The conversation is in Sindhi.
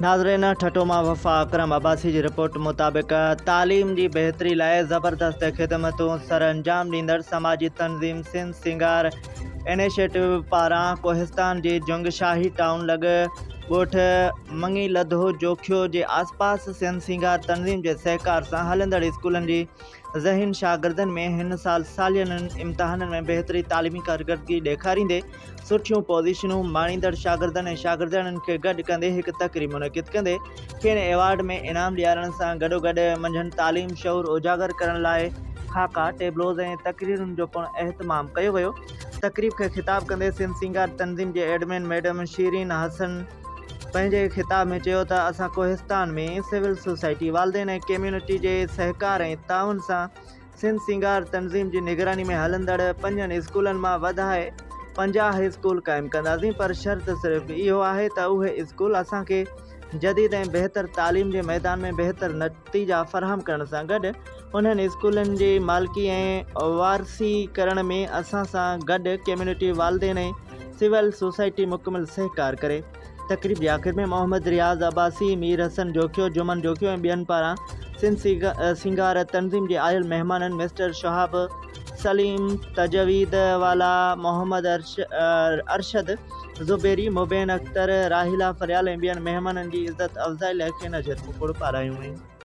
ناظرين ٺٽو مان وفا اڪرم عباسي جي رپورٽ مطابق تعليم جي بهتري لاء زبردست خدمتون سرانجام ڏيندڙ سماجي تنظيم سنڌ سينگار انيشيٽو پاران ڪوهستان جي جنگ شاهي ٽائون لڳ ڳوٺ مڱي لڌو جوکيو جي آسپاس سنڌ سينگار تنظيم جي سهڪار سان هلندڙ اسڪولن جي ذهين شاگردن ۾ هن سال ساليانن امتحانن ۾ بهتري تعليمي ڪارڪردگي ڏيکاريندي سٺيون پوزيشنون ماڻيندڙ شاگردن ۽ شاگردياڻين کي گڏ ڪندي هڪ تقريب منعقد ڪندي کين ايوارڊ ۾ انعام ڏيارڻ سان گڏوگڏ منجهن تعليم شعور اجاگر ڪرڻ لاء خاڪا، ٽيبلوز ۽ تقريرن جو پڻ اهتمام ڪيو ويو. تقريب کي خطاب ڪندي سنڌ سينگار تنظيم جي ايڊمن ميڊم شيرين حسن پنهنجي خطاب ۾ چيو ته اسان ڪوهستان ۾ سول سوسائٽي، والدين ۽ ڪميونٽي جي سهڪار ۽ تعاون سان سنڌ سينگار تنظيم جي نگراني ۾ هلندڙ پنجن اسڪولن مان وڌائي 50 اسڪول قائم ڪنداسين پر شرط صرف اهو آهي ته اهي اسڪول اسان کي جديد ۽ بهتر تعليم جي ميدان ۾ بهتر نتيجا فراهم ڪرڻ سان گڏ انهن اسڪولن جي مالڪي ۽ وارثي ڪرڻ ۾ اسان سان گڏ ڪميونٽي والدين ۽ سول سوسائٽي مڪمل سهڪار ڪري. تقريب جي آخر ۾ محمد رياض عباسي، مير حسن جوکيو، جمن جوکيو ۽ ٻين پاران سنڌ سينگار تنظيم جي آيل مهمانن مسٽر شهاب سليم، تجويد والا، محمد ارشد زبيري، مبين اختر، راحيلا فريال ۽ ٻين مهمانن جي عزت افزائي لاء کين اجهت ڪڪڙ پارايون ويون.